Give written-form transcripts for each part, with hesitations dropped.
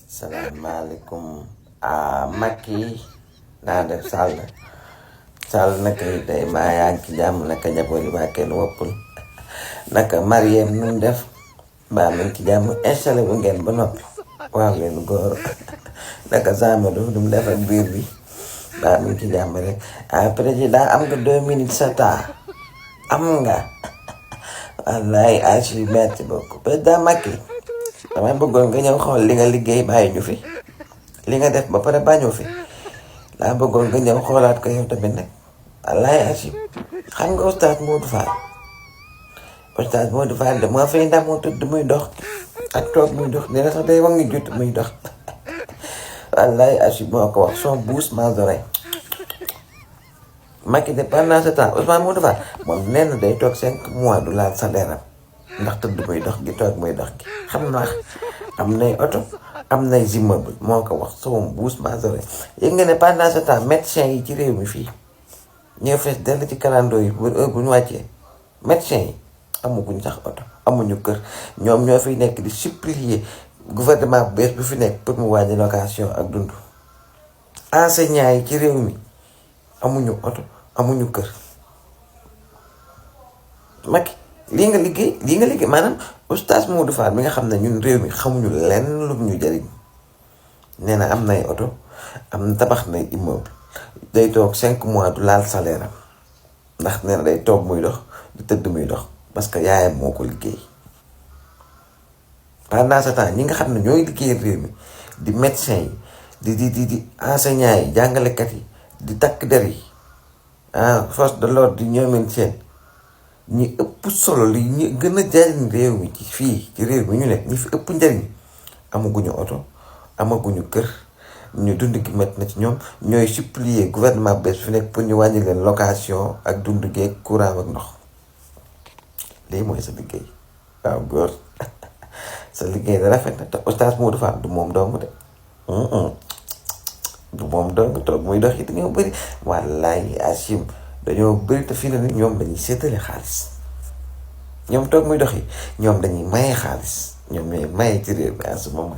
Salaamaaleykum Macky naa def Sall naka yi tey maa yaa ngi ci jàmm naka njaboot yi baa kenn woppul naka Mariem nu mu def baa mi ngi ci jàmm installé bu ngeen ba noppi waaw leen góor naka Samadou du mu def ak biir bi baa mi ngi ci jàmm rek président am nga 2 minutes sa temps am nga wallaay asi merci beaucoup président Macky damay bëggoon nga ñëw xool li nga liggéey bàyyi ñu fi li nga def ba pare bañu fi laa bëggoon nga ñëw xoolaat ko yow tamit nag wallaay asi xam nga oustaz Modou Fall de moo fay ndamoo tëdd muy dox ak toog muy dox dina sax day wax ngi jut muy dox wallaay asi moo ko wax son bouche mes oreilles Macky de pendant ce temps Ousmane Modou Fall moom nee na day toog 5 mois du laal salaire am ndax tëdd muy dox gi toog muy dox gi xam naa am nay oto am nay immeuble moo ko wax son bouche mes oreilles yëg nga ne pendant ce temps médecin yi ci réew mi fii ñoo fees dell ci kalandoo yi bu heure bu ñu wàccee médecin yi amuguñ sax oto amuñu kër ñoom ñoo fiy nekk di supplier gouvernement bu bees bu fi nekk pour mu wàññi location ak dund enseignants yi ci réew mi amuñu oto amuñu kër Macky lii nga liggéey maanaam oustaz Modou Fall mi nga xam ne ñun réew mi xamuñu lenn lu ñu jëriñ nee na am nay oto am na tabax nay immeuble day toog 5 mois du laal salaire am ndax nee na day toog muy dox di tëdd muy dox parce que yaayam moo ko liggéey pendant ce temps ñi nga xam ne ñooy liggéey réew mi di médecin yi di enseignants yi jàngalekat yi di takk der yi force de l'ordre di ñoomeen seen ñi ëpp solo li ñu gën a jariñ réew mi ci fii ci réew mi ñu nekk ñi fi ëpp njariñ amaguñu oto amaguñu kër ñu dund gi métti na ci ñoom ñooy supplier gouvernement bees fi nekk pour ñu wàññi leen location ak dund geeg courant ak ndox lii mooy sa liggéey waaw góor sa liggéey da rafet na te oustaz Modou Fall du moom dong de du moom dong toog muy dox yi dañoo bëri wallaay asim dañoo bëri te fii na ni ñoom dañuy séddale xaalis ñoom toog muy dox yi ñoom dañuy maye xaalis ñoom ñooy maye ci réew mi à ce moment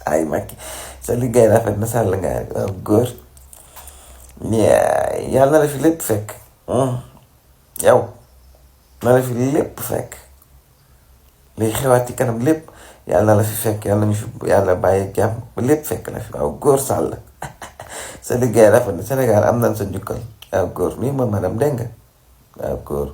ay Macky sa liggéey rafet na sàll nga waaw góor yàlla na la fi lépp fekk yow na la fi lépp fekk liy xewaat ci kanam lépp yàlla na la fi fekk yàlla nañu fi yàlla bàyyi jàmm ba lépp fekk la fi waaw góor sàll sa liggéey rafet na Sénégal am nañ sa njukkal waaw góor mii ma madame dégg nga waaw góor